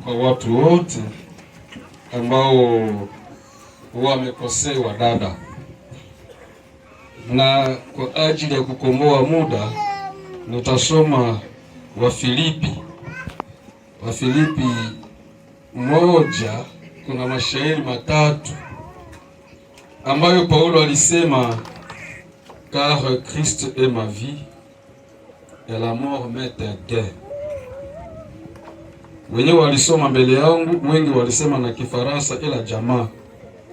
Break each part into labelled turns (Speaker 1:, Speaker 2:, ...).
Speaker 1: Kwa watu wote ambao wamekosewa dada, na kwa ajili ya kukomboa muda nitasoma Wafilipi, Wafilipi 1, kuna mashairi matatu ambayo Paulo alisema: "Car Christ est ma vie et la mort m'est un gain." Wenyewe walisoma mbele yangu, wengi walisema na Kifaransa, ila jamaa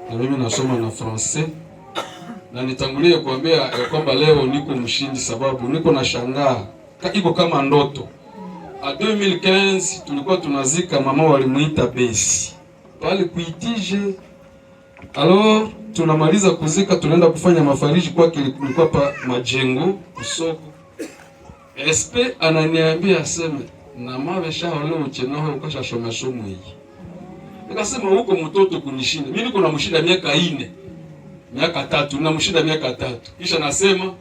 Speaker 1: na mimi nasoma na français, na nitangulie kuambia ya kwamba leo niko mshindi, sababu niko na shangaa, iko kama ndoto. A 2015 tulikuwa tunazika mama, walimuita Besi pale kuitije. Alors tunamaliza kuzika, tunaenda kufanya mafariji kwake, ilikuwa pa majengo kusoko. SP ananiambia aseme na mawe shaho leo chenoho ukasha shoma somo hii. Nikasema huko mtoto kunishinda. Mimi niko namshinda miaka 4. Miaka 3, namshinda miaka 3. Kisha nasema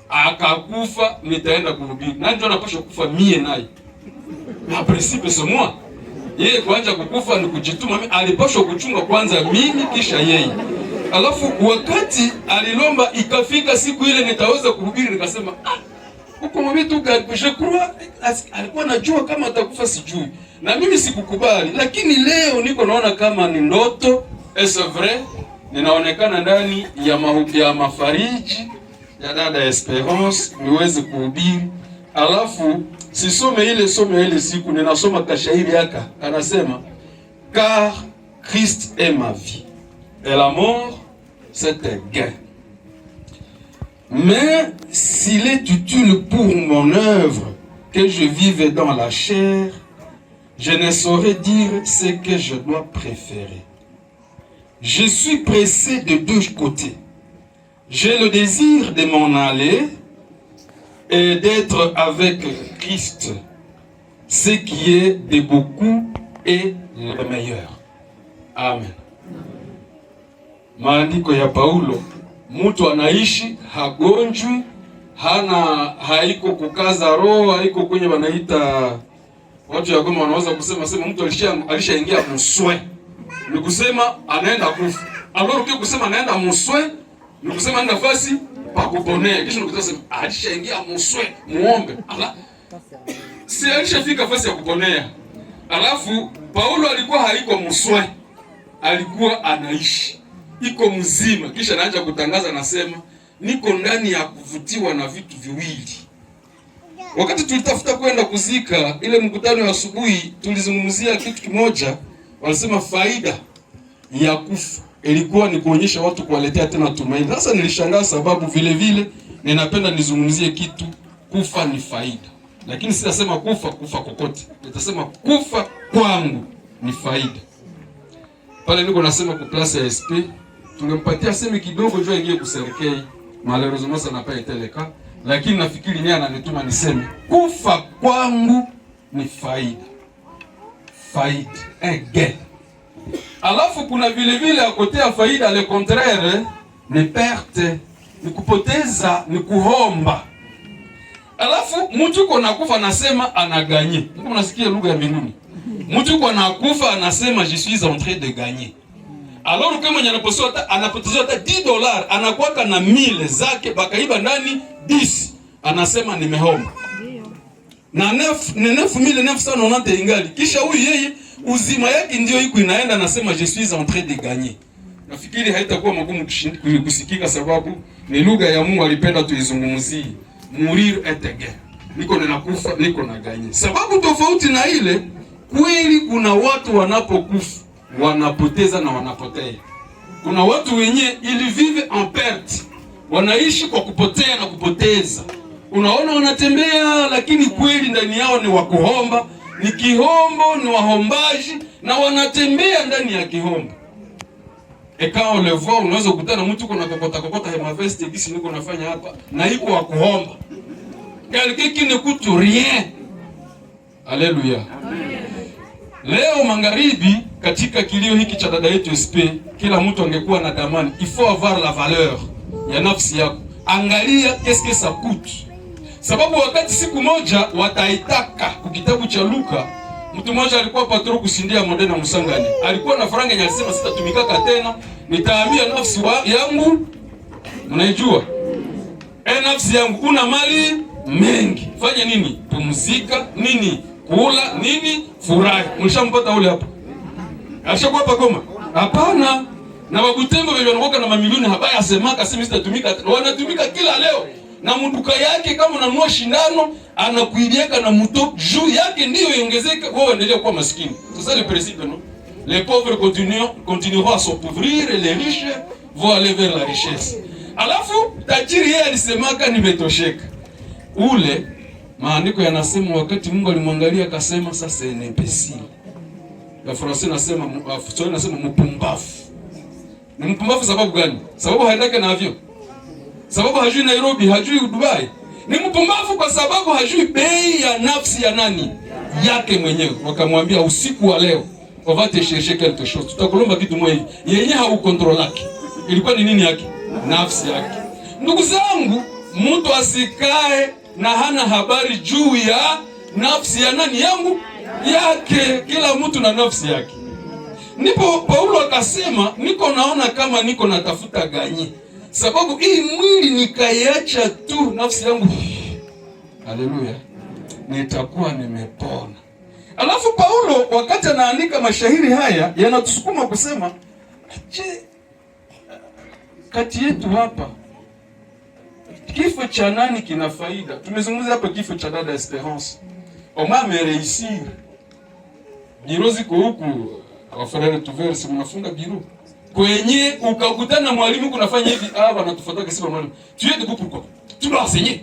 Speaker 1: akakufa nitaenda kuhubiri. Nani ndio anapaswa kufa, mie naye? Na principe c'est moi. Yeye kwanza kukufa ni kujituma, mimi alipaswa kuchunga kwanza mimi kisha yeye. Alafu wakati alilomba ikafika siku ile nitaweza kuhubiri, nikasema, "Ah, huko mwitu gani?" Je crois alikuwa anajua kama atakufa, sijui. Na mimi sikukubali, lakini leo niko naona kama ni ndoto. Est vrai, ninaonekana ndani ya mahubi ya mafariji ya dada Esperance niweze kuhubiri. Alafu sisome ile somo ile siku, ninasoma kashairi yaka anasema: "Car Christ est ma vie et la mort, c'est un gain. Mais s'il est utile pour mon œuvre que je vive dans la chair, je ne saurais dire ce que je dois préférer. Je suis pressé de deux côtés. J'ai le désir de m'en aller et d'être avec Christ, ce qui est de beaucoup et le meilleur." Amen. Maandiko ya Paulo, mtu anaishi hagonjwi, hana haiko kukaza roho, haiko kwenye wanaita watu ya Goma wanaweza kusema sema mtu alishaingia muswe, ni kusema anaenda kufa. Alors que kusema anaenda muswe ni kusema anaenda nafasi pa kuponea, kisha ni kusema alishaingia muswe, muombe. Ala, si alishafika fasi ya kuponea. Alafu Paulo alikuwa haiko muswe, alikuwa anaishi, iko mzima, kisha anaanza kutangaza, nasema niko ndani ya kuvutiwa na vitu viwili. Wakati tulitafuta kwenda kuzika ile mkutano ya asubuhi, tulizungumzia kitu kimoja, walisema faida ya kufa ilikuwa ni kuonyesha watu, kuwaletea tena tumaini. Sasa nilishangaa sababu vile vile ninapenda nizungumzie kitu, kufa ni faida, lakini sitasema kufa kufa kokote, nitasema kufa kwangu ni faida. Pale niko nasema ku place ya SP tungempatia semi kidogo juu aingie ku cercueil. Malheureusement, ça n'a pas été le cas, lakini nafikiri yeye ananituma niseme kufa kwangu ni faida, faida, un gain. Alafu kuna vile vile à côté ya faida, le contraire ni perte, ni kupoteza, ni kuhomba. Alafu mtu uko nakufa anasema anagagner. Mko mnasikia lugha ya mbinguni? Mtu uko nakufa anasema je suis en train de gagner. Alors que mwenye anaposewa hata anapoteza hata $10, anakuwaka na 1000 zake, bakaiba ndani 10, anasema nimehomba. Na 9990 ingali. Kisha huyu yeye uzima yake ndio iko inaenda, anasema je suis en train de gagner. Nafikiri haitakuwa magumu kusikika sababu ni lugha ya Mungu alipenda tuizungumzie. Mourir est un gain. Niko ninakufa, niko na gagner. Sababu tofauti na ile, kweli kuna watu wanapokufa wanapoteza na wanapotea. Kuna watu wenye ils vivent en perte, wanaishi kwa kupotea na kupoteza. Unaona wanatembea, lakini kweli ndani yao ni wakuhomba, ni kihombo, ni wahombaji na wanatembea ndani ya kihombo. Et quand on le voit, unaweza kukutana mtu uko na kokota kokota hema veste gisi niko nafanya hapa na iko wa kuhomba. Quelqu'un qui ne coûte rien. Alléluia. Leo magharibi katika kilio hiki cha dada yetu SP, kila mtu angekuwa na damani. Il faut avoir la valeur ya nafsi yako. Angalia qu'est-ce que ça coûte. Sababu wakati siku moja wataitaka ku kitabu cha Luka, Mtu mmoja alikuwa patron kushindia modena Musangani. Alikuwa na franga yenye alisema sitatumikaka tena, nitaambia nafsi yangu, mnaijua? E, nafsi yangu una mali mengi. Fanya nini? Pumzika, nini? Kula, nini? Furahi. Mlishampata ule hapo? Ashakuwa hapa Goma? Hapana. Na Babutembo wenye wanakuwa na mamilioni habaya asemaka sisi sitatumika. Wanatumika kila leo. Na mduka yake kama unanunua shindano anakuibiaka na mto juu yake ndiyo iongezeke, wewe endelea kuwa maskini. C'est ça le principe, non? Les pauvres continueront à s'appauvrir et les riches vont aller vers la richesse. Alafu tajiri yeye alisemaka nimetosheka. Ule maandiko yanasema wakati Mungu alimwangalia akasema sasa ni imbécile. Ya Français nasema, Kiswahili nasema mpumbavu. Ni mpumbavu sababu gani? Sababu haendake na avion. Sababu hajui Nairobi, hajui Dubai. Ni mpumbavu kwa sababu hajui bei ya nafsi ya nani? Yake mwenyewe. Wakamwambia usiku wa leo, on va te chercher quelque chose. Tutakulomba kitu moja hivi. Yenye haucontrôlaki. Ilikuwa ni nini yake? Nafsi yake. Ndugu zangu, mtu asikae na hana habari juu ya nafsi ya nani yangu yake. Kila mtu na nafsi yake. Ndipo Paulo akasema, niko naona kama niko natafuta gagner, sababu hii mwili nikaiacha tu nafsi yangu, haleluya, nitakuwa nimepona. Alafu Paulo wakati anaandika mashairi haya yanatusukuma kusema, je, kati yetu hapa kifo cha nani kina faida? Tumezungumza hapa kifo cha dada Esperance, oma ameréussir bureau ziko huku, wafrère tuver, si mnafunga bureau kwenye ukakutana na mwalimu kunafanya hivi, ah, wanatufuata kesi mwalimu, tu es debout pourquoi? Tu dois enseigner.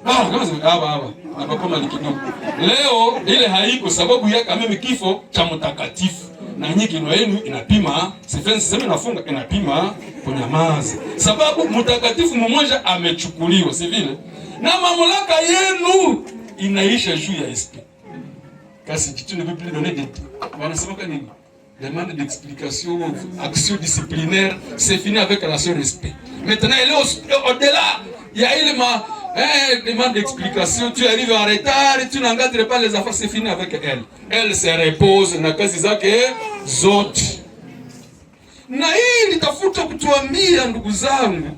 Speaker 1: Ah, kama hapa hapa na papa mali kidogo. Leo ile haiko sababu ya mimi kifo cha mtakatifu. Na nyinyi kinywa yenu inapima, sifensi sema inafunga inapima kunyamaza. Sababu mtakatifu mmoja amechukuliwa, si vile? Na mamlaka yenu inaisha juu ya esprit. Kasi tu ne peux plus donner des wanasema nini? Demande d'explication, action disciplinaire, c'est fini avec la sœur respect. Maintenant, elle est au-delà. Il y a il ma demande d'explication, tu arrives en retard, tu n'encadres pas les affaires, c'est fini avec elle. Elle se repose na kazi zake zote. Na hii nitafuta kutuambia ndugu zangu,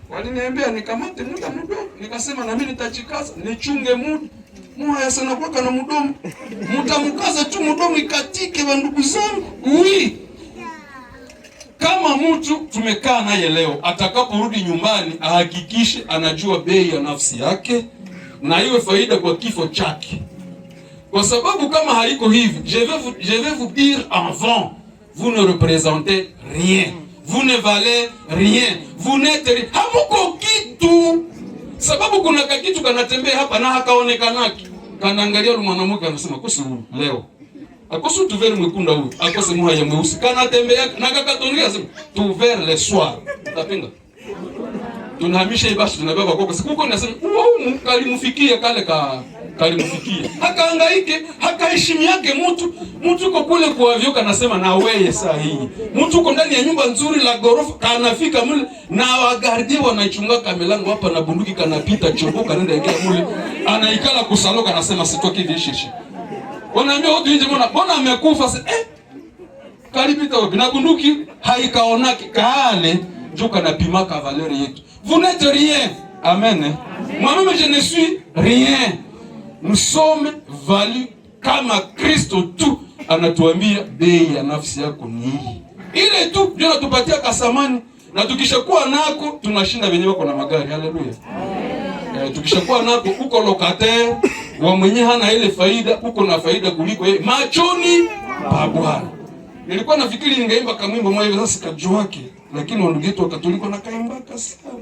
Speaker 1: waliniambia nikamate muda mdogo, nikasema na mimi nitachikaza, nichunge muda. Mwaya sana kwa na mdomo. Mtamkaza tu mdomo ikatike wa ndugu zangu. Oui. Kama mtu tumekaa naye leo, atakaporudi nyumbani ahakikishe anajua bei ya nafsi yake na iwe faida kwa kifo chake, kwa sababu kama haiko hivi, je vais vous dire avant, vous ne représentez rien, vous ne valez rien, vous n'êtes rien, hamuko kitu. Sababu kuna kakitu kanatembea hapa na hakaonekanaki, kanaangalia yule mwanamke anasema kosi leo akosi tuveri mwekunda huyu akose muhaya mweusi kanatembea na kakatongea sema tuveri le soir tapinga tunahamisha hii basi tunabeba kwa siku huko nasema huo humu kalimfikia kale ka kalimfikia hakahangaike hakaheshimu yake mtu mtu uko kule kwa avyo kanasema na weye saa hii mtu uko ndani ya nyumba nzuri la gorofa kanafika mule na wagardie wanachunga kamelango hapa na bunduki kanapita chombo kanaenda ingia mule anaikala kusaloka anasema sitoki vishishi. Wanaambia watu nje, mbona mbona amekufa? Kalipita wapi? Na bunduki haikaonaki kale njo kanapimaka valeur yetu. Vous n'êtes rien. Amen. Moi-même je ne suis rien. Nous sommes valus kama Kristo tu anatuambia bei ya nafsi yako ni hii. Ile tu ndio natupatia kasamani na tukishakuwa nako tunashinda wenyewe wako na magari. Haleluya. Tukishakuwa nako uko locataire wa mwenye hana ile faida, uko na faida kuliko yeye machoni pa Bwana. Nilikuwa nafikiri ningeimba kamwimbo moja hivi sasa sikajuake, lakini wandugu yetu wa Katoliki wanakaimbaka sana.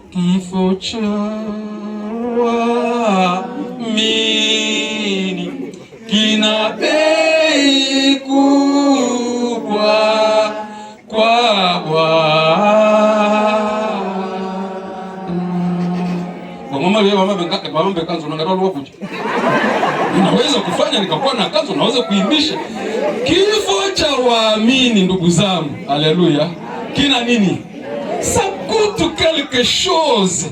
Speaker 1: Kifo cha waamini kina bei kubwa kwa Bwana. Wamama leo mama benka mama benkanzo na ngarwa kuja. Unaweza kufanya nikakuwa na kanzo, unaweza kuimbisha. Kifo cha waamini ndugu zangu, haleluya. Kina nini? Ça coûte quelque chose.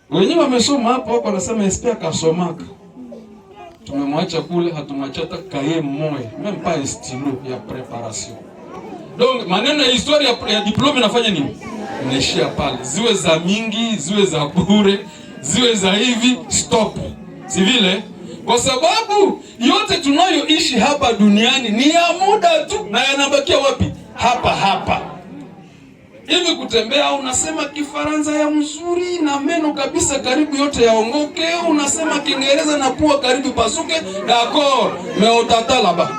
Speaker 1: Wenyewe wamesoma hapo hapo wanasema SP akasomaka. Tumemwacha kule, hatumwacha hata cahier moya, même pas un stylo ya préparation. Donc maneno ya histoire ya diplôme inafanya nini? Inaishia pale, ziwe za mingi, ziwe za bure, ziwe za hivi, stop. Si vile? Kwa sababu yote tunayoishi hapa duniani ni ya muda tu na yanabakia wapi? Hapa hapa. Hivi kutembea unasema Kifaransa ya mzuri na meno kabisa karibu yote yaongoke, unasema Kiingereza na pua karibu pasuke, d'accord, mais utata là-bas.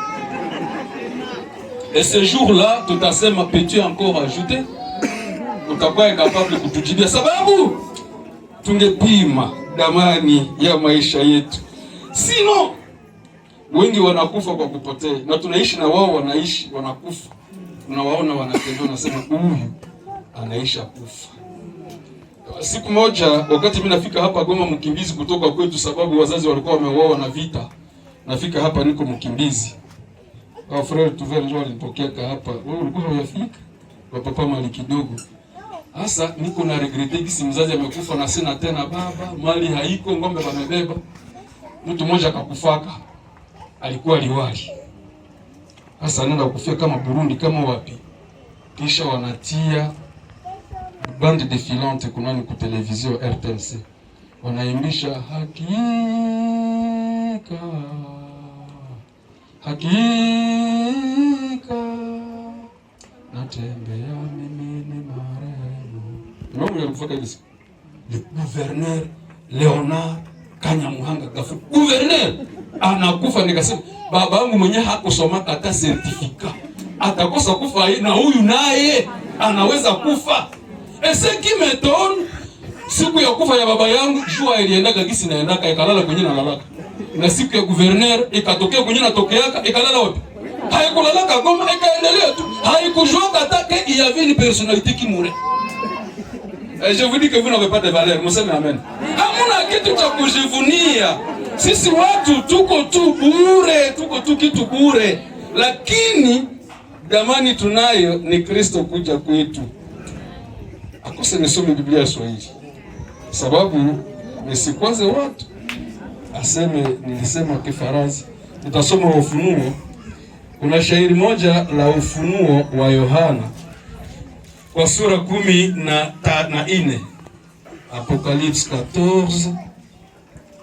Speaker 1: Et ce jour-là, tutasema, peux-tu encore ajouter? Utakuwa incapable kutujibia sababu tungepima damani ya maisha yetu. Sino wengi wanakufa kwa kupotea, na tunaishi na wao, wanaishi wanakufa, unawaona wanatembea, unasema huyu anaisha kufa. Siku moja wakati mimi nafika hapa Goma, mkimbizi kutoka kwetu, sababu wazazi walikuwa wameuawa na vita. Nafika hapa niko mkimbizi. Kwa frère Tuver ndio alinipokea hapa. Wewe ulikuwa hujafika? Kwa papa mali kidogo. Sasa niko na regretter kisi mzazi amekufa na sina tena baba, mali haiko, ng'ombe wamebeba. Mtu mmoja akakufaka. Alikuwa liwali. Sasa anaenda kufia kama Burundi kama wapi. Kisha wanatia bande défilante kunani ku télévision RTNC. Wanaimbisha hakika hakika natembea mimi ni marehemu. Unaona alikufa kabisa. Le gouverneur Leonard Kanyamuhanga Gafu. Gouverneur anakufa, nikasema babangu mwenye hakusoma hata certificat atakosa kufa na huyu naye anaweza kufa. Et ce qui m'étonne, siku ya kufa ya baba yangu jua iliendaka gisi naendaka ikalala kwenye nalalaka, na siku ya gouverneur ikatokea kwenye natokeaka ikalala wapi? Haikulalaka Goma, ikaendelea tu, haikujuaka hata que il y avait une personnalité qui mourait. Et je vous dis que vous n'avez pas de valeur. Museme amen. Hamuna kitu cha kujivunia. Sisi watu tuko tu bure, tuko tu kitu bure, lakini damani tunayo ni Kristo kuja kwetu. Akose nisome Biblia ya Swahili sababu nisikwaze watu, aseme nilisema Kifaransa. Nitasoma Ufunuo. Kuna shairi moja la Ufunuo wa Yohana kwa sura 14, Apocalypse 14.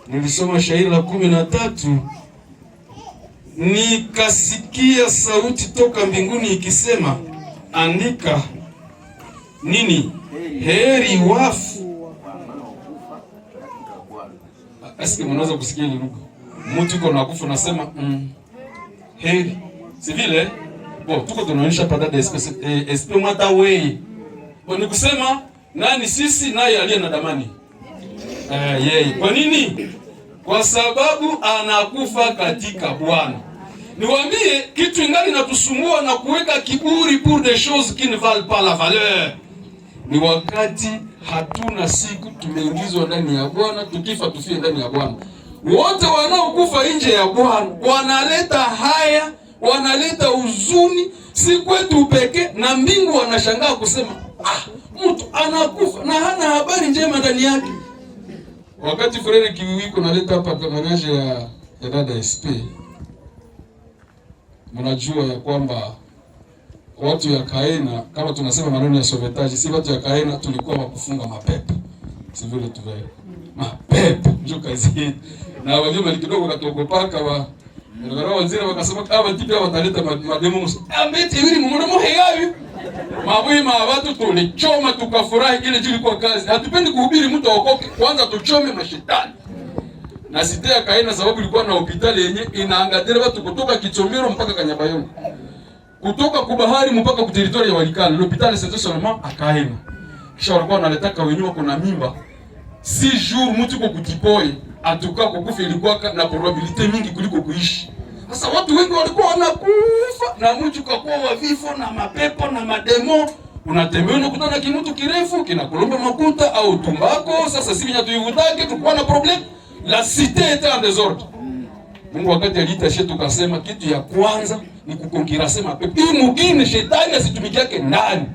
Speaker 1: Nilisoma shairi la 13, nikasikia sauti toka mbinguni ikisema, andika nini? Heri wafu. Eske mnaweza kusikia ile lugha? Mtu uko nakufa nasema heri. Si vile? Bon, tuko tunaonyesha pada de espèce esprit mwata wei. Bon, ni kusema nani sisi naye aliye na damani. Yeye. Kwa nini? Kwa sababu anakufa katika Bwana. Niwaambie kitu ingali natusumbua na kuweka kiburi pour des choses qui ne valent pas la valeur. Ni wakati hatuna siku tumeingizwa ndani ya Bwana, tukifa tufie ndani ya Bwana. Wote wanaokufa nje ya Bwana wanaleta haya, wanaleta huzuni, si kwetu peke, na mbingu wanashangaa kusema ah, mtu anakufa na hana habari njema ndani yake. Wakati Frère Kiwiko naleta hapa témoignage ya dada SP, mnajua ya kwamba watu ya Kaena, kama tunasema maneno ya sauvetage, si watu ya Kaena tulikuwa wakufunga mapepo, si vile tu vile mapepo ndio kazi yetu, na wajua mali kidogo katogopaka wa ndio waziri wakasema kama tipi wataleta mademo ambeti hivi mumono mohegayo mabui ma watu tulichoma tukafurahi, ile ilikuwa kazi. Hatupendi kuhubiri mtu aokoke, kwanza tuchome mashetani. Na cité ya Kaena sababu ilikuwa na hospitali yenye inaangalia watu kutoka Kichomero mpaka Kanyabayonga, kutoka kubahari mpaka ku territoire ya Walikale. L'hôpital, c'était seulement à Kaena. Kisha walikuwa wanaletaka wenyewe kuna mimba 6 jours mtu kwa kutipoi atuka kukufa ilikuwa na probabilité mingi kuliko kuishi. Sasa watu wengi walikuwa wanakufa na mtu kakuwa wa vifo na mapepo na mademo. Unatembea unakutana kimutu kirefu kinakulomba makuta au tumbako. Sasa si vinya tuivutake, tulikuwa na problème. La cité était en désordre. Mungu wakati aliita shetu tukasema kitu ya kwanza ni kuconcurrencer mapepo. Hii mugine shetani asitumikiake ndani.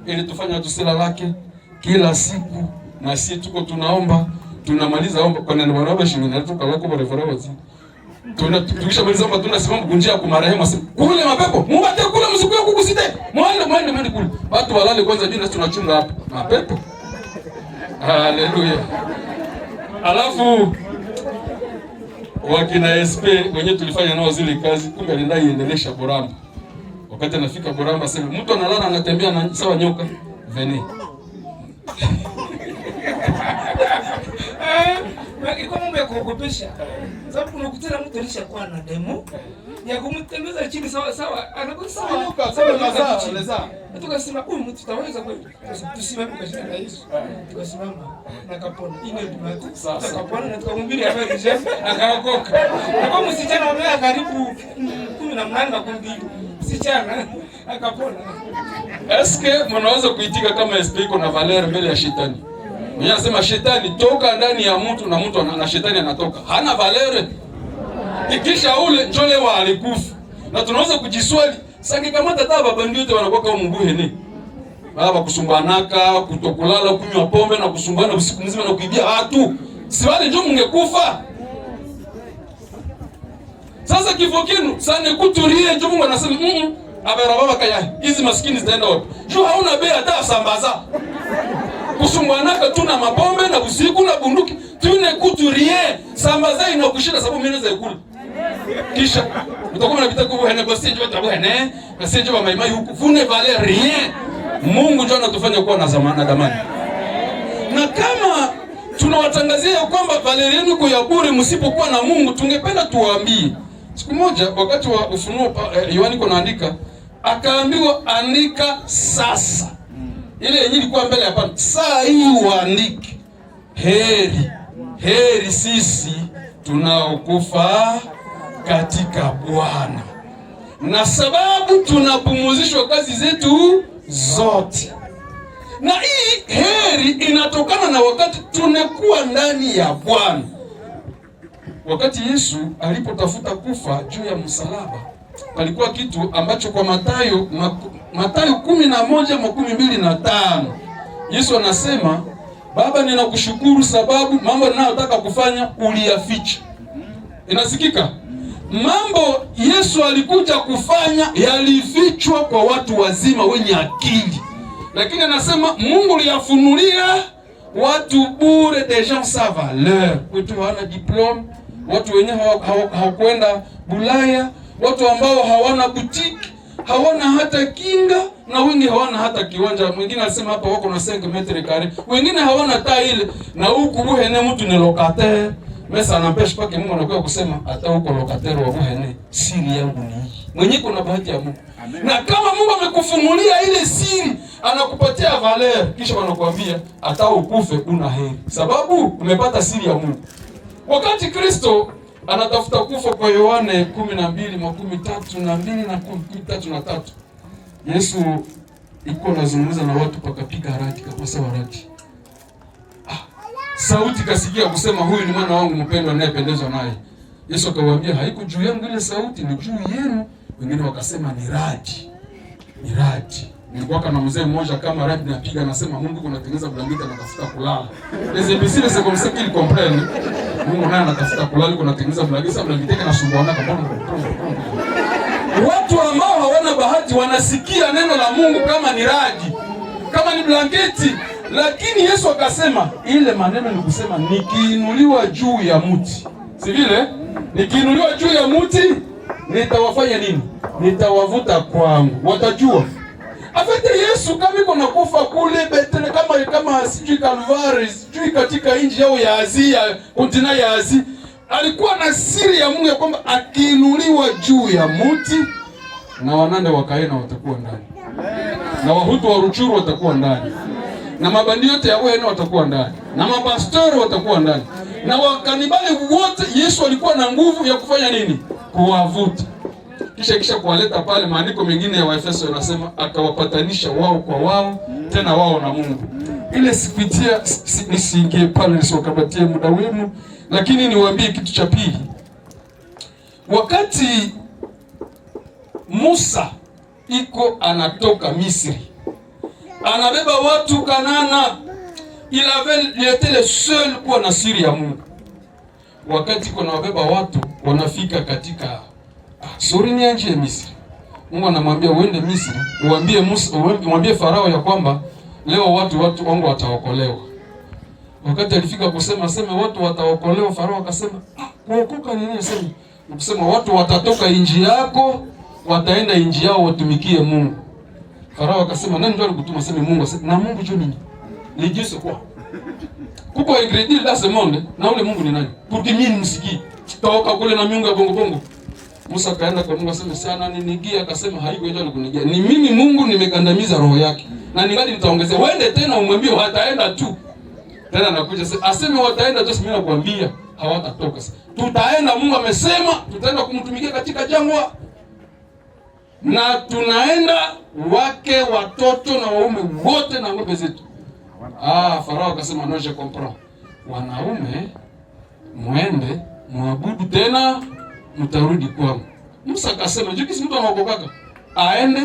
Speaker 1: Ili tufanye tusela lake kila siku na sisi tuko tunaomba, tunamaliza omba kwa neno wanaomba shingine tukalako kwa reference. Tuna tukishamaliza hapa tunasimama kunjia kwa marehemu, asema kule mapepo mubate kule, msikuye kukusite, mwende mwende mwende kule, watu walale kwanza, jina tunachunga hapa mapepo. Haleluya. Alafu wakina SP wenye tulifanya nao zile kazi, kumbe alienda iendelesha Boramba. Wakati anafika Boramba, sema mtu analala anatembea na sawa nyoka vene.
Speaker 2: Ilikuwa mambo ya kuogopesha, sababu unakutana mtu alishakuwa na démon ya kumtembeza chini sawa sawa, anakuwa sawa sawa chini. Tukasema huyu mtu tutaweza kweli? Tusimame kwa jina la Yesu. Tukasimama na kapona. Ine ndio tukapona na tukamhubiri habari njema akaokoka. Na kwa msichana wa miaka karibu 18 na 12, msichana akapona.
Speaker 1: Eske mnaweza kuitika kama SP iko na valeur mbele ya shetani? Mwenye anasema shetani toka ndani ya mtu na mtu na shetani anatoka. Hana valeur. Ikisha ule njole wa alikufa. Na tunaweza kujiswali, sange kama tata babandi yote wanakuwa kama mbuhe. Baba kusumbanaka, kutokulala, kunywa pombe na kusumbana usiku mzima na kuibia watu. Si wale ndio mungekufa. Sasa kifo kinu sane kuturie, ndio Mungu anasema abera baba kaya hizi maskini zitaenda wapi? Juu hauna bei hata sambaza. Kusumbanaka tu na mapombe na usiku na bunduki, tune kuturie sambaza inakushinda sababu mimi naweza ikula. Kisha utakuwa unapita kwa hene basi njoo tabu hene, basi njoo maimai huku vous ne valez rien. Mungu ndio anatufanya kuwa na zamana damani. Na kama tunawatangazia kwamba valeur yenu kwa bure msipokuwa na Mungu, tungependa tuwaambie. Siku moja wakati wa Ufunuo Yohana iko naandika, akaambiwa andika sasa. Ile yenyewe ilikuwa mbele hapana. Saa hii uandike. Heri, heri sisi tunaokufa katika Bwana, na sababu tunapumuzishwa kazi zetu zote. Na hii heri inatokana na wakati tunakuwa ndani ya Bwana. Wakati Yesu alipotafuta kufa juu ya msalaba, palikuwa kitu ambacho kwa Mathayo 11:25 Yesu anasema, Baba, ninakushukuru sababu mambo ninayotaka kufanya uliyaficha. Inasikika? Mambo Yesu alikuja kufanya yalifichwa kwa watu wazima wenye akili, lakini anasema Mungu liyafunulia watu bure, des gens sans valeur. Wetu hawana diplôme, watu wenye hawakwenda Bulaya, watu ambao hawana boutique, hawana hata kinga, na wengi hawana hata kiwanja. Mwingine alisema hapa wako na 5 mètres carrés, wengine hawana taa ile, na huku Buhene mtu ni locataire. Mais ça n'empêche pas que Mungu anakuwa kusema hata huko locataire wa Buhene, siri yangu ni hii. Mwenye kuna bahati ya Mungu. Amen. Na kama Mungu amekufunulia ile siri, anakupatia valeur, kisha wanakuambia hata ukufe una heri, sababu umepata siri ya Mungu. Wakati Kristo anatafuta kufa kwa Yohane 12:32 na 33, Yesu iko anazungumza na watu pakapiga radi kama sawa radi. Sauti kasikia kusema huyu ni mwana wangu mpendwa anayependezwa naye. Yesu akawaambia haiko juu yangu ile sauti, ni juu yenu. Wengine wakasema ni radi. Ni radi. Nilikuwa kana mzee mmoja kama radi napiga anasema Mungu kuna tengeneza blanketi anatafuta kulala. Les imbéciles, c'est comme ça qu'ils comprennent. Mungu naye anatafuta kulala, kuna tengeneza blanketi, sasa blanketi inasumbuana kama. Watu ambao hawana bahati wanasikia neno la Mungu kama ni radi, kama ni blanketi. Lakini Yesu akasema ile maneno ni kusema nikiinuliwa juu ya mti. Si vile? Nikiinuliwa juu ya mti nitawafanya nini? Nitawavuta kwangu. Watajua. Afete Yesu kama iko nakufa kule Bethlehem, kama sijui Kalvari, sijui katika nchi yao ya Asia, continent ya Asia, alikuwa na siri ya Mungu ya kwamba akiinuliwa juu ya mti na Wanande wakaena watakuwa ndani. Na Wahutu wa Ruchuru watakuwa ndani. Na mabandi yote ya wenu watakuwa ndani. Na mapastori watakuwa ndani. Na wakanibali wote. Yesu alikuwa na nguvu ya kufanya nini? Kuwavuta. Kisha kuwaleta pale. Maandiko mengine ya Waefeso yanasema akawapatanisha wao kwa wao, tena wao na Mungu. Ile sipitia nisiingie pale nisiwakapatie muda wenu, lakini niwaambie kitu cha pili. Wakati Musa iko anatoka Misri, anabeba watu Kanana, il était le seul kuwa na siri ya Mungu. Wakati iko nawabeba watu, Wanafika katika sorry, ni nchi ya Misri. Mungu anamwambia uende Misri, uambie Musa, uambie Farao ya kwamba leo watu wangu wataokolewa. Wakati alifika kusema sema watu wataokolewa, Farao akasema, "Ah, kuokoka ni nini?" Sema kusema watu watatoka inji yako wataenda inji yao watumikie Mungu. Farao akasema, "Nani ndio alikutuma?" Sema Mungu. Asema, "Na Mungu juu nini?" Ni Dieu c'est quoi? Kuko incrédule dans ce monde, na ule Mungu ni nani? Pour que mimi nimsikie. Toka kule na miungu ya bongo bongo. Musa akaenda kwa Mungu asema sana ninigia, akasema haiko ndio alikunigia. Ni mimi Mungu nimekandamiza roho yake. Na ningali nitaongezea. Uende tena umwambie wataenda tu. Tena nakuja sasa aseme wataenda tu, mimi nakwambia hawatatoka. Tutaenda, Mungu amesema tutaenda kumtumikia katika jangwa. Na tunaenda wake, watoto na waume wote na ng'ombe zetu. Ah, Farao akasema, "Non, je comprends. Wanaume mwende muabudu tena mtarudi kwangu." Musa akasema, "Juu mtu anaokokaka aende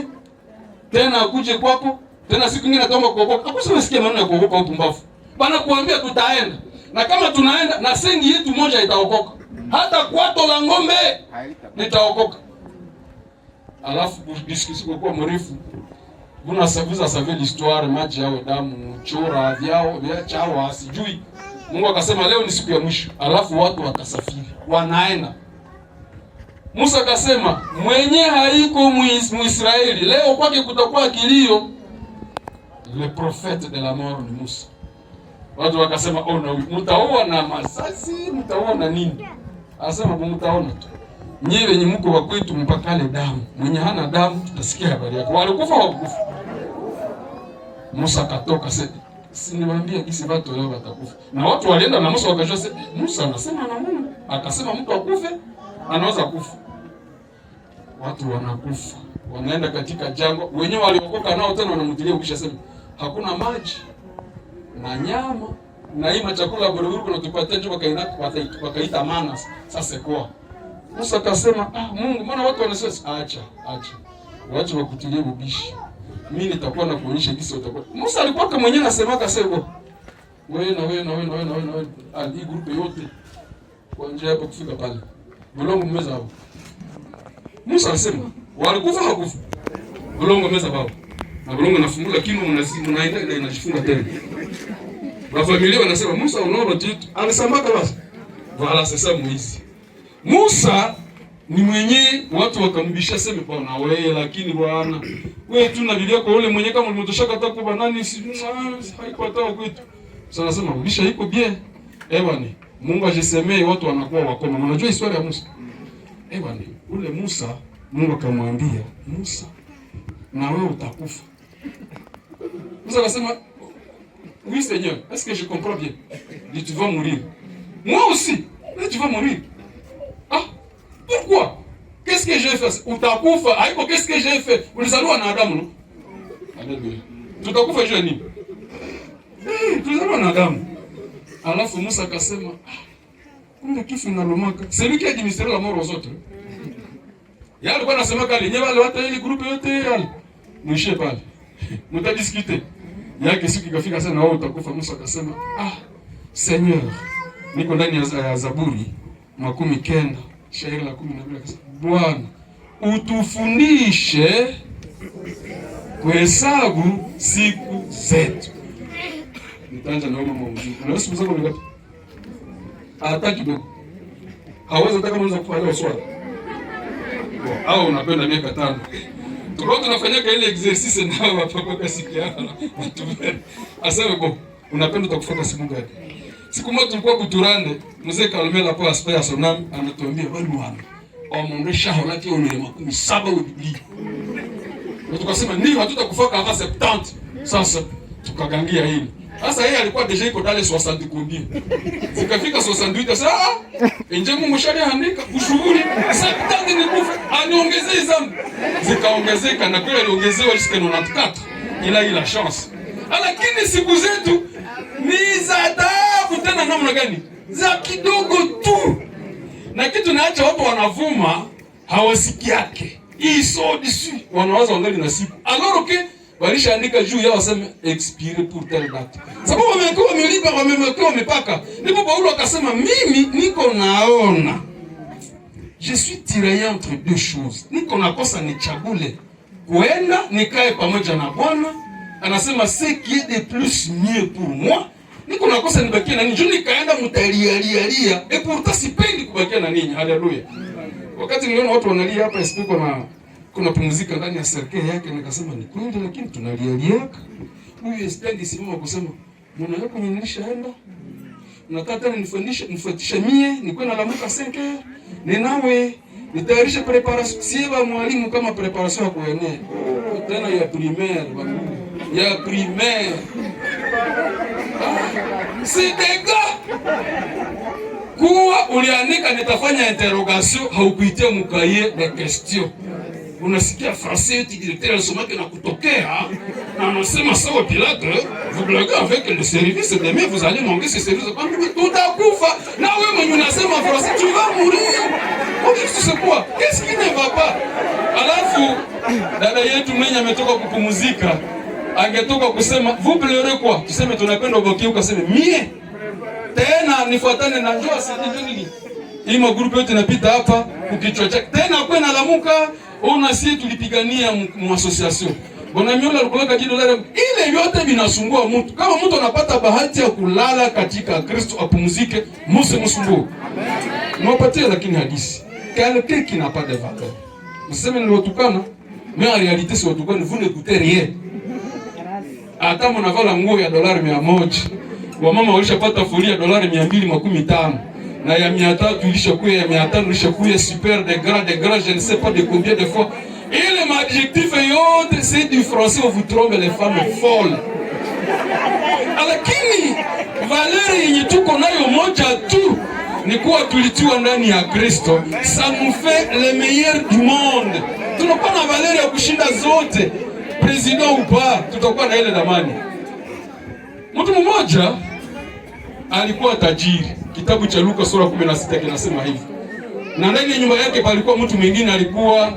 Speaker 1: tena akuje kwako tena siku nyingine ataomba kuokoka." Hakusema sikia maneno ya kuokoka au pumbavu. Bana kuambia tutaenda. Na kama tunaenda na sengi yetu moja itaokoka. Hata kwato la ng'ombe litaokoka. Alafu discussion kwa mrefu. Vous savez l'histoire, maji yao damu, chora vyao vya chawa sijui. Mungu akasema leo ni siku ya mwisho. Alafu watu wakasafiri. Wanaenda. Musa akasema mwenye haiko Muisraeli leo kwake kutakuwa kilio. Le prophète de la mort ni Musa. Watu wakasema, "Oh na mtaua na masasi, mtaua na nini?" Asema mtaona tu. Nyie wenye mko wa kwetu mpakale damu. Mwenye hana damu tutasikia habari yake. Walikufa wakufa. Musa akatoka sasa. Si niwaambia kisi watu leo watakufa. Na watu walienda na Musa wakajua sasa Musa anasema na Mungu. Akasema mtu akufe, anaweza kufa. Watu wanakufa. Wanaenda katika jangwa. Wenyewe waliokoka nao tena wanamtilia ukisha sema hakuna maji na nyama na hii machakula buruburu kuna tupatia njoo wakaita mana sasa kwa Musa akasema, "Ah, Mungu, mbona watu wanasema?" "Acha, acha. Wacha wakutilie ubishi. Mimi nitakuwa na kuonyesha jinsi utakuwa." Musa alikuwa kama mwenyewe anasema akasema, "Wewe na wewe na wewe na wewe na wewe na wewe, hii groupe yote kwa njia hapo kufika pale. Bulongo mmeza hapo." Musa alisema, walikufa hakufa. Bulongo meza baba. Na bulongo nafungula kinu mnaenda na inajifunga tena. Ba familia wanasema Musa unaona kitu. Alisamaka basi. Voilà, c'est ça Moïse. Musa ni mwenye watu wakambisha sema bwana wewe, lakini bwana wewe tu na Biblia kwa ule mwenye kama ulimtoshaka hata kwa nani si haiko hata kwetu. Sasa nasema bisha iko bien. Eh bwana, Mungu ajisemee watu wanakuwa wakoma. Unajua historia ya Musa? Eh bwana, ule Musa Mungu akamwambia Musa, na wewe utakufa. Musa akasema, "Oui Seigneur, est-ce que je comprends bien?" Dit, "Tu vas mourir. Moi aussi, mais tu vas mourir." "Ah, pourquoi? Qu'est-ce que j'ai fait?" Utakufa, haiko qu'est-ce que j'ai fait. Ulizaliwa na Adamu, no? Haleluya. Tutakufa juu ya nini? Eh, tulizaliwa na Adamu. Alafu Musa akasema, "Ah, kumbe kifo inalumaka." C'est lui qui a administré la mort aux autres. Yeye alikuwa anasema kale, nyewe wale watu ile groupe yote yale. Mwishie pale. Mtadiscuter. Yake siku ikafika sana wewe utakufa. Musa akasema, "Ah, Seigneur, niko ndani ya Zaburi 90 shairi la 12." Akasema, "Bwana, utufundishe kuhesabu siku zetu." Nitaanza na mama mzuri. Unaweza siku zako ngapi? Hata kidogo. Hawezi hata kama unaweza kufa leo swali. Au unapenda miaka 5. Tulikuwa tunafanyaka ile exercice na wapapa kasikia watu. Aseme bon, unapenda utakufa siku gani? Siku moja tulikuwa Buturande, mzee Kalmela kwa aspect ya sonam anatuambia bali wana. Omundu shaho lake ni 70 wa Biblia. Na tukasema ndio hatutakufa avant 70. Sasa tukagangia hili. Sasa yeye alikuwa déjà iko dans les 60 combien. Zikafika 68 sasa, ah, enje Mungu shari andika kushughuli 70 nikufe aniongezee zangu. Zikaongezeka na kweli aliongezewa jusqu'à 94. Il a eu la chance. Lakini siku zetu ni za taabu tena namna gani? Za kidogo tu. Na kitu naacha watu wanavuma hawasikiake. Ils sont dessus. Wanawaza wangali na siku. Alors que walishaandika juu yao waseme expiré pour telle date. Sababu wamekuwa wamelipa, wamekuwa wamepaka. Ndipo Paulo akasema mimi niko naona. Je suis tiraillé entre deux choses, niko nakosa nichagule kuenda nikae pamoja na Bwana. Anasema ce qui est de plus mieux pour moi, niko nakosa nibakie na ninyi, juu nikaenda mtalialialia, et pourtant sipendi kubakia na ninyi. Haleluya! Wakati niliona watu wanalia hapa, SP kuna pumzika ndani ya cercueil yake, nikasema ni kweli, lakini tunalialiaka. Huyu SP angesimama kusema mwana yako nilishaenda, nataka tena nifundishe nifuatishe mie nikuwe nalamuka 5 heures, ninawe nitayarishe préparation, sie ba mwalimu kama préparation ya kuenea. Oh, tena ya primaire, ya primaire. Ah, c'est des gars kuwa uliandika nitafanya interrogation, haukuitia mu cahier de question. Unasikia français yote directeur alisomake na kutokea na anasema sawa Pilate, vous blaguez avec le service, demain vous allez manquer ce service, tutakufa. Na wewe mwenye unasema français, tu vas mourir. Ok, c'est quoi? Qu'est-ce qui ne va pas? Alafu dada yetu mwenye ametoka kupumzika angetoka kusema vous pleurez quoi, tuseme tunapenda ubokie, ukaseme mie tena nifuatane na njoo asijue nini, hii magrupu yote inapita hapa kukichwa chake tena kwe nalamuka. Ona, sie tulipigania mu association, bwana Miola alikulaka $10, ile yote vinasumbua mtu. Kama mtu anapata bahati ya kulala katika Kristo, apumzike, muse msumbue mwapatie. Lakini hadisi quelqu'un qui n'a pas de valeur, mseme niliwatukana, mais en réalité si watukana, vous n'écoutez rien. Hata mnavala nguo ya $100, wamama walishapata folie ya $250 na ya 300 ilishakuya, ya 500 ilishakuya, super de grand de grand, je ne sais pas de combien de fois. Ile maadjectif yote, c'est du français, on vous trompe, les femmes folles. Lakini valeur yenye tuko nayo moja tu ni kuwa tulitiwa ndani ya Kristo, ça nous fait les meilleurs du monde. Tunakuwa na valeur ya kushinda zote, président ou pas, tutakuwa na ile damani. Mtu mmoja alikuwa tajiri. Kitabu cha Luka sura 16 kinasema hivi. Na ndani ya nyumba yake palikuwa mtu mwingine alikuwa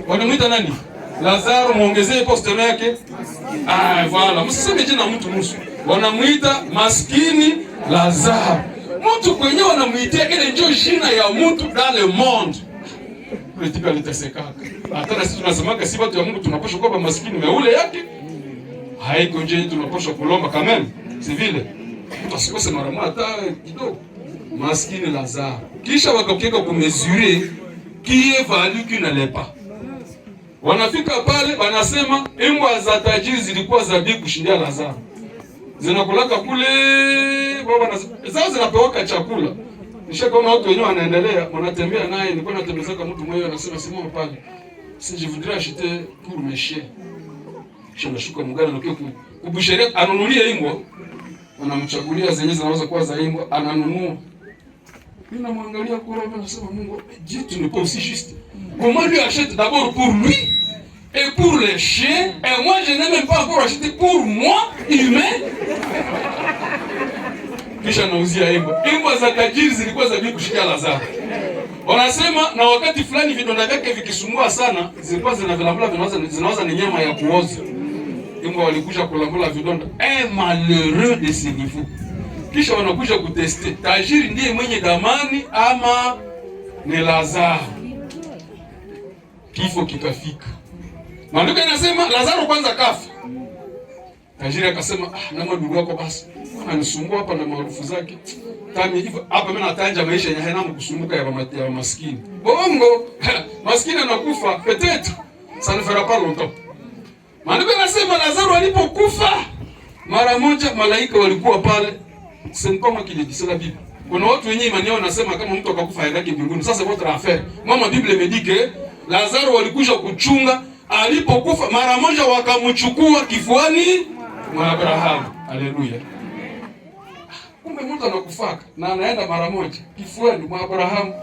Speaker 1: wanamuita nani? Lazaro, muongezee poste yake. Ah, voilà, msiseme jina mtu nusu. Wanamuita maskini Lazaro. Mtu kwenye wanamuitia ile ndio jina ya mtu dans le monde. Ule type alitesekaka. Hata na sisi tunasemaka si watu ya Mungu tunapaswa kuwa maskini, meule yake haiko nje, tunapaswa kulomba quand même. C'est vile. Mtu asikose mara moja hata kidogo. Maskini Lazaro. Kisha wakakieka kumesurer qui est valu, qui ne l'est pas. Wanafika pale wanasema imbwa za tajiri zilikuwa za bei kushindia Lazaro. Zinakulaka kule baba na zao zinapewaka chakula. Nishakaona watu wenyewe wanaendelea, wanatembea naye, nilikuwa natembezaka mtu mmoja anasema simama pale. Si je voudrais acheter pour mes chiens. Kisha nashuka mgani na kubusheria anunulie imbwa. Wanamchagulia zenye zinaweza kuwa za imbwa, ananunua. Mimi namwangalia kwa roho, nasema Mungu, Dieu, tu n'es pas aussi juste. Comment lui achète d'abord pour lui et pour les chiens, et moi je n'ai même pas encore acheté pour moi humain? Kisha nauzia imbwa. Imbwa za tajiri zilikuwa za bei kushikia Lazaro. Wanasema na wakati fulani vidonda vyake vikisumbua sana, zilikuwa zinavilambula, vinaweza ni nyama ya kuoza. Imbwa walikuja kulambula vidonda. Un malheureux de ce niveau. Kisha wanakuja kutester. Tajiri ndiye mwenye damani ama ni Lazaro? Kifo kikafika. Maandiko yanasema Lazaro kwanza kafa. Tajiri akasema, ah, na madugu wako basi. Ananisumbua hapa na maarufu zake. Tami hivyo hapa mimi natanja maisha yenye haina kusumbuka ya maskini. Bongo, maskini anakufa peut-être ça ne fera pas longtemps. Maandiko yanasema Lazaro alipokufa mara moja malaika walikuwa pale. Ce n'est pas moi qui le dis, c'est la Bible. Kuna watu wenye imani yao wanasema kama mtu akakufa haendaki mbinguni. Sasa votre affaire. Moi, ma Bible me dit que Lazaro walikuja kuchunga, alipokufa mara moja wakamchukua kifuani mwa Abrahamu. Haleluya. Kumbe mtu anakufaka na anaenda mara moja kifuani mwa Abrahamu.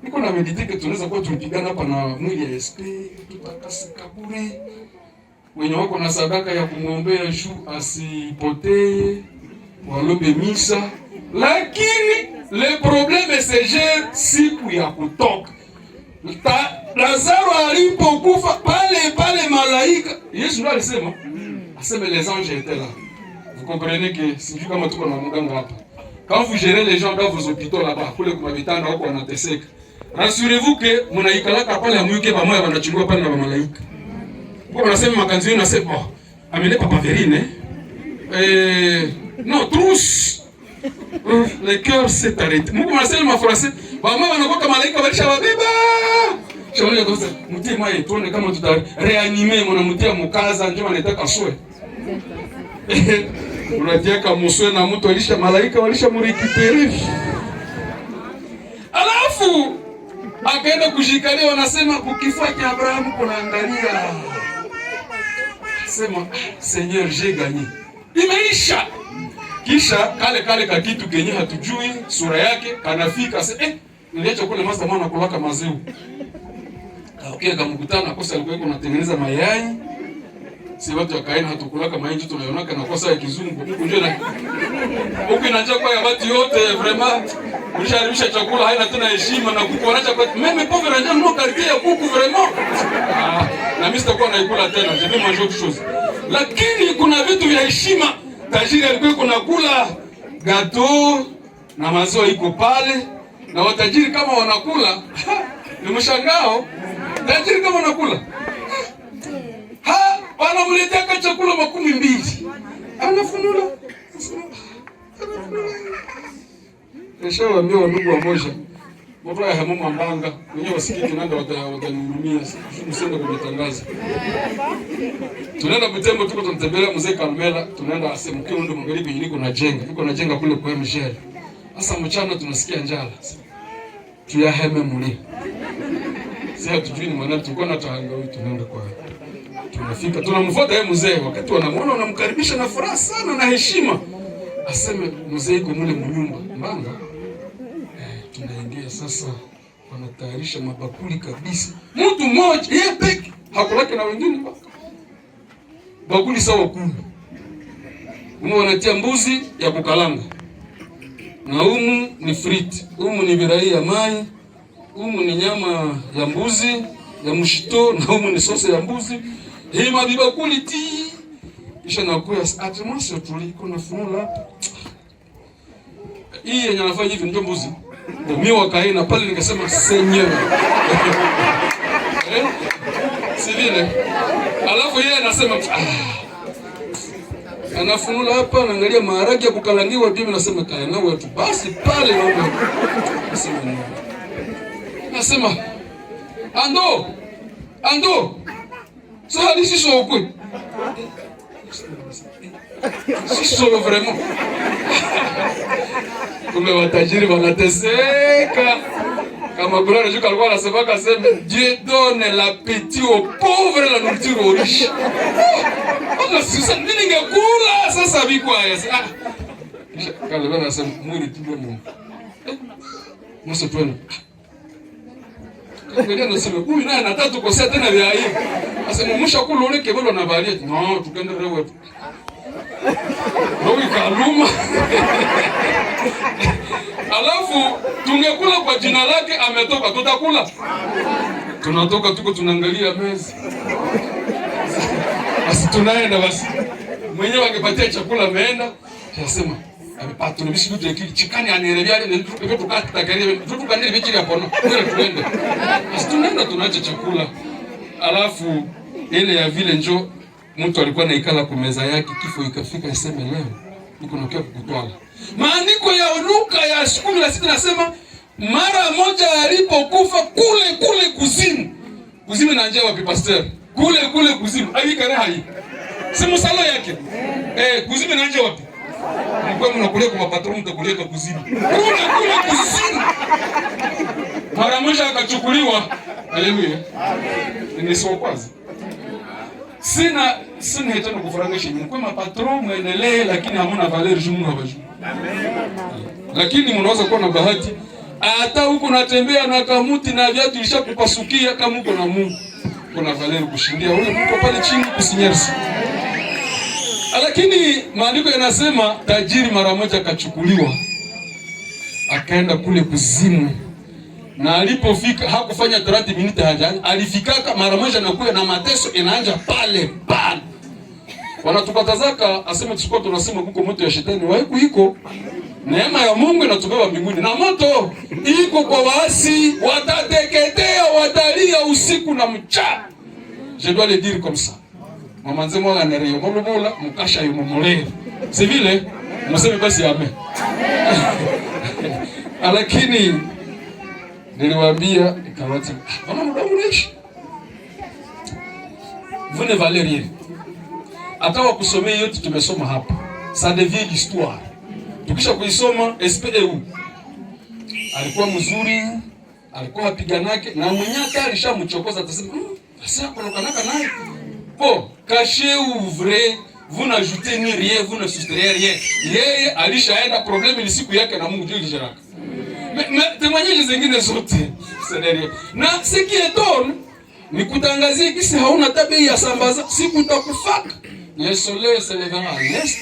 Speaker 1: Niko na méditer que tunaweza kuwa tulipigana hapa na mwili ya SP, tutakasa kaburi. Wenye wako na sadaka ya kumwombea juu asipotee, walombe misa, lakini le problème se gère siku ya kutoka. Lazaro alipokufa pale pale malaika, Yesu ndo alisema, aseme les anges étaient là. Vous comprenez que sijui kama tuko na mganga hapa. Quand vous gérez les gens dans vos hôpitaux là-bas, kule kwa vitanda huko wanateseka. Rassurez-vous que munaikalaka pale amuyuke pamoja wanachukua pale na malaika. Kwa wanasema makanzi yenu nasema, oh, amene papaverine. Eh, non, trousse. Le cœur s'est arrêté. Mungu anasema ma français, mama wanakuwa malaika walisha wabeba. Shauri kwa sababu mtie mai tuone kama tuta réanimer, mnamtia mkaza ndio anataka swe. Unatia kama muswe na mtu alisha malaika walisha murécupérer. Alafu akaenda kushikalia, wanasema kukifua cha Abrahamu kunaangalia. Sema, "Seigneur, j'ai gagné." Imeisha. Kisha kale kale kakitu kenye hatujui sura yake kanafika sasa, niliacha kule master mwana kulaka maziwa. Okay, kamkutana kosa alikuwa yuko anatengeneza mayai. Si watu wakaenda hatukulaka mayai, tunaionaka na kosa ya kizungu. Huko ndio na huko inaanza kwa ya watu yote, vraiment ulisharibisha chakula, haina tena heshima na kukuonacha kwa même pauvre ndio no quartier ya kuku, vraiment. Ah, na mimi sitakuwa naikula tena, je vais manger autre chose. Lakini kuna vitu vya heshima. Tajiri alikuwa kuna kula gâteau na maziwa iko pale, na watajiri kama wanakula ni mshangao. Tajiri kama wanakula, ha, wanamletea chakula 20, anafunula, anafunula. Nishawaambia wandugu wa moja, mtu ya hamu mambanga wenyewe wasikiki nanda watanihurumia, msiende kujitangaza. Tunaenda Butembo, tuko tunatembelea mzee Kalmela, tunaenda asemke ndo magharibi, niko najenga, niko najenga kule kwa MGL. Sasa mchana tunasikia njala. Tuyaheme muli. Sasa hatujui ni mwana, tulikuwa na tahangawi, tunaenda kwa tunafika, tunamfuata yeye mzee, wakati wanamuona wanamkaribisha na furaha sana na heshima. Aseme mzee iko mule mnyumba mbanga. Tunaingia sasa, wanatayarisha mabakuli kabisa, mtu mmoja yeye peke hakulake na wengine, bakuli sawa 10. Umu wanatia mbuzi ya kukalanga, na umu ni frites, umu ni virai ya mai, umu ni nyama ya mbuzi ya mshito, na umu ni sauce ya mbuzi. Hii mabibakuli ti kisha nakuya atrement surtout kuna funula hii yenye anafanya hivi ndio mbuzi. Mimi wakaina pale nikasema, "Seigneur." Eh? Si vile. Alafu yeye anasema, ah. Anafunula hapa, anaangalia maharagi ya kukalangiwa, mimi nasema kaya na wetu. Basi pale naomba. Nasema no. Nasema ando. Ando. Sasa sisi sokwe. Sisi vraiment. Kumbe watajiri wanateseka. Kama Gloire Dieu alikuwa anasema kasema, "Dieu donne l'appétit aux pauvres, la nourriture aux riches." Oh, sasa mimi ningekula sasa biko haya. Ah. Kisha kale bana anasema mwili tu Mungu. Musa twende. Angalia, anasema huyu naye anataka tukosea tena vya aibu. Asema msha kula ule kebolo na balia. No, tukende wewe. Roho ikaluma. Alafu tungekula kwa jina lake ametoka, tutakula. Tunatoka tuko tunaangalia meza. Basi tunaenda basi. Mwenyewe angepatia chakula ameenda. Tunasema amepata tunabisi vitu yakili chikani anirebia ile tukatakeria tukanile bichiri hapo no. Tuende. Basi tunaenda tunaacha chakula. Alafu ile ya vile njo mtu alikuwa naikala kwa meza yake, kifo ikafika, iseme leo niko nakia kukutwala. Maandiko ya Luka ya 16 nasema mara moja alipokufa kule kule kuzimu. Kuzimu na njia wapi, pastor? Kule kule kuzimu. Ai kare hai. Si musalo yake. Eh, kuzimu na njia wapi? Mlikuwa mnakulia kwa patron, mtakulia kwa kuzimu. Kule kule kuzimu. Mara moja akachukuliwa. Haleluya. Amen. Ni sio kwanza. Sina hata kufarangisha nyinyi. Kwa mapatron muendelee, lakini hamuna valeur juu Mungu hawajui. Lakini mnaweza kuwa na bahati hata huko natembea na kamuti na viatu ilishakupasukia, kama uko na Mungu kuna valeur kushindia ule mko pale chini kusinyersi. Lakini maandiko yanasema tajiri mara moja akachukuliwa akaenda kule kuzimu, na alipofika hakufanya 30 minutes haja, alifikaka mara moja na kuya na mateso inaanza pale pale. Wanatukatazaka aseme tusikuwa tunasema kuko moto ya shetani waiku iko Neema ya Mungu inatubeba mbinguni na moto iko kwa waasi, watateketea, watalia usiku na mchana. Je dois le dire comme ça. Mama nze mwana nereyo molobola mukasha yumumulele. C'est vile mseme basi amen. Lakini niliwaambia ikawati, mama mdomo unaishi. Vous ne valez rien. Hata wakusomea yote tumesoma hapa. Ça devient l'histoire. Tukisha kuisoma SPEU. Alikuwa mzuri, alikuwa apiganake na mwenye hata alishamchokoza atasema, sasa kulokanaka naye. Bon, cachez ouvrez, vous n'ajoutez ni rien, vous ne soustrayez rien. Yeye alishaenda, problème ni siku yake na Mungu ndio ilisharaka. Mais témoignage zingine zote c'est rien. Na ce qui étonne ni kutangazia kisi hauna tabia ya sambaza, siku utakufaka. Le soleil se lèvera à l'est,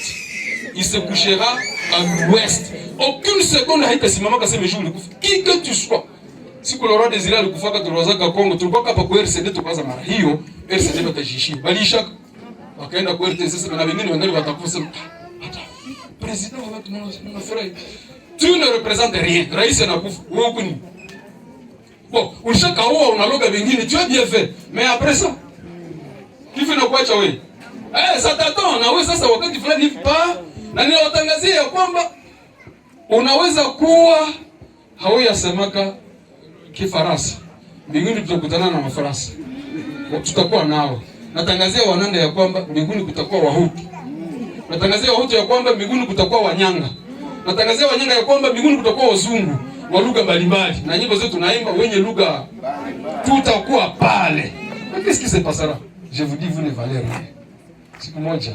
Speaker 1: il se couchera à l'ouest. Aucune seconde haitasimama kasema jour ulikufa. Qui que tu sois. Siku Laurent Désiré alikufaka tuliwazaka Kongo, tulikuwa hapa kwa RCD tukaanza mara hiyo, RCD batajishi. Baliisha wakaenda kwa RTC sasa na wengine wangali watakufa sema hata président wa watu mnafurahi. Tu ne représentes rien. Rais anakufa, wewe uko ni. Bon, ulishakaua unaloga wengine, tu as bien fait. Mais après ça, kifo inakuacha wewe. Eh, ça t'attend na wewe sasa wakati fulani hivi pa na ninawatangazia ya kwamba unaweza kuwa hauyasemaka Kifaransa. Mbinguni tutakutana na Mafaransa. Tutakuwa nao. Natangazia Wanande ya kwamba mbinguni kutakuwa Wahutu. Natangazia Wahutu ya kwamba mbinguni kutakuwa Wanyanga. Natangazia Wanyanga ya kwamba mbinguni kutakuwa wazungu wa lugha mbalimbali. Na nyimbo zetu tunaimba wenye lugha, tutakuwa pale. Mais qu'est-ce qui se passera? Je vous dis, vous ne valez rien. Siku moja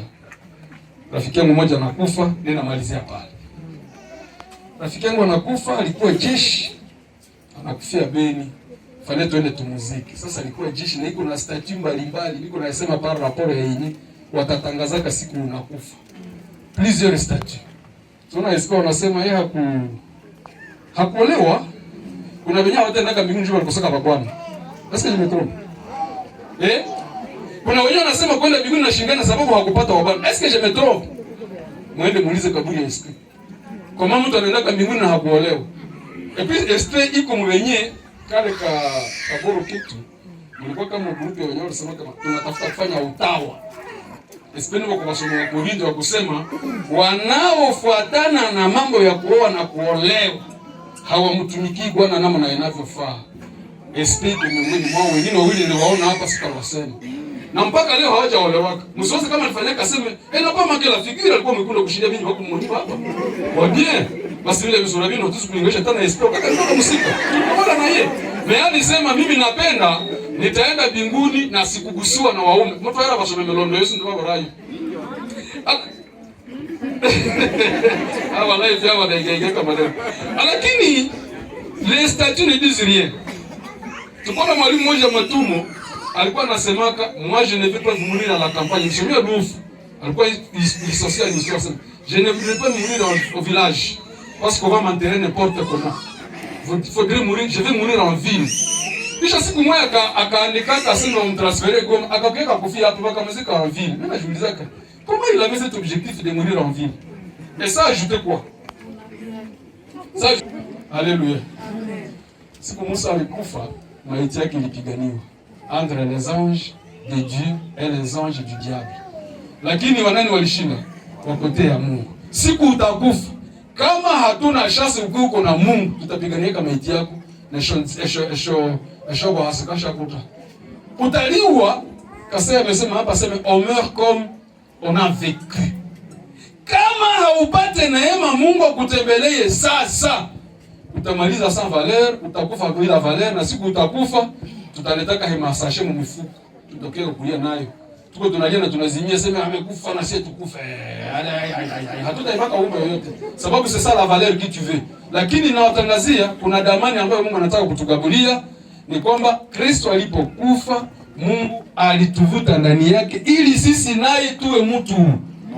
Speaker 1: rafiki yangu mmoja anakufa, ninamalizia pale. Rafiki yangu anakufa, alikuwa jeshi, anakufia Beni. Fallait tuende tumuziki. Sasa alikuwa jeshi na iko na statut mbalimbali, niko nasema par rapport ya yenye watatangazaka siku unakufa. Plusieurs statuts. Tuna espoir wanasema yeye hakuolewa. Kuna wenyewe hawataenda mbinguni juu walikosaka kwa Bwana. Est-ce que je me trompe? Eh? Kuna wenyewe wanasema kwenda mbinguni na shingana sababu hakupata wa Bwana. Est-ce que je me trompe? Mwende muulize kaburi ya esprit. Kwa maana mtu anaenda mbinguni na hakuolewa. Et puis esprit iko mwenye kale ka kaboro kitu. Mlikuwa kama group ya wenyewe walisema kama tunatafuta kufanya utawa. Esprit kwa masomo ya Korinto wa kusema wanaofuatana na mambo ya kuoa na kuolewa hawamtumikii Bwana namna inavyofaa. Esprit miongoni mwao wengine wawili niliwaona hapa sitawasema. Na mpaka leo hawajaolewaka. Msiweze kama alifanyaka aseme, eh, na kama kila figure alikuwa mkunda kushinda mimi wako mmoja hapa. Kwa bien. Basi vile vizuri vile tusi kulinganisha tena esprit kaka ndio msika. Tulikuwa na yeye. Mais alisema mimi napenda nitaenda mbinguni na sikugusiwa na waume. Mtu haya basome melondo Yesu ndio baba rai. Ah wala hivi hawa na kama leo. Lakini les statuts ne disent rien. Tulikuwa na mwalimu mmoja Matumo alikuwa anasemaka, moi je ne vais pas mourir à la campagne. Msomia Lufu alikuwa licencié en histoire. Je ne voudrais pas mourir au village parce qu'on va m'enterrer n'importe comment. Faudrait mourir, je vais mourir en ville. Kisha siku moja akaandika akasema wamtransférer Goma, akapeleka kofia hapo wakamzika en ville. Mimi najiulizaka comment il avait cet objectif de mourir en ville? Et ça ajoutait quoi? Ça, alléluia. Siku Musa alikufa, maiti yake ilipiganiwa entre les anges de Dieu et les anges du diable. Lakini wanani walishinda? Wa côté ya Mungu. Siku utakufa, kama hatuna chance uko na Mungu, tutapigania kama maiti yako na esho esho esho esho hasikasha kuta. Utaliwa. Kasema amesema hapa sema on meurt comme on a vécu. Kama haupate neema Mungu akutembelee sasa, utamaliza sans valeur, utakufa bila valeur, na siku utakufa tutaletaka hema sachet mu mifuko, tutokee kulia nayo. Tuko tunalia na tunazimia, sema amekufa na sisi tukufe. Hatutaipaka umbe yoyote, sababu c'est ça la valeur que tu veux. Lakini nawatangazia kuna damani ambayo Mungu anataka kutugabulia, ni kwamba Kristo alipokufa Mungu alituvuta ndani yake ili sisi naye tuwe mtu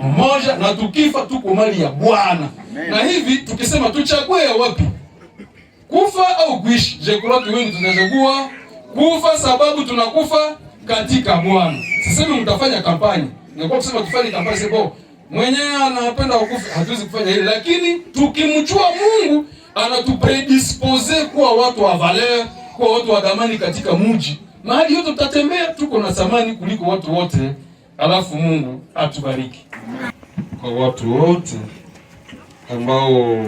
Speaker 1: mmoja, na tukifa tuko mali ya Bwana. Na hivi tukisema tuchague ya wapi, kufa au kuishi, je crois que wengi tunachagua kufa, sababu tunakufa katika Bwana. Sisemi mtafanya campagne, nilikuwa kusema tufanye campagne, c'est bon. Mwenyewe anapenda ukufe, hatuwezi kufanya hili, lakini tukimjua Mungu anatuprédispose kuwa watu wa valeur, kuwa watu wa thamani katika mji. Mahali yote tutatembea, tuko na thamani kuliko watu wote. Alafu Mungu atubariki kwa watu wote ambao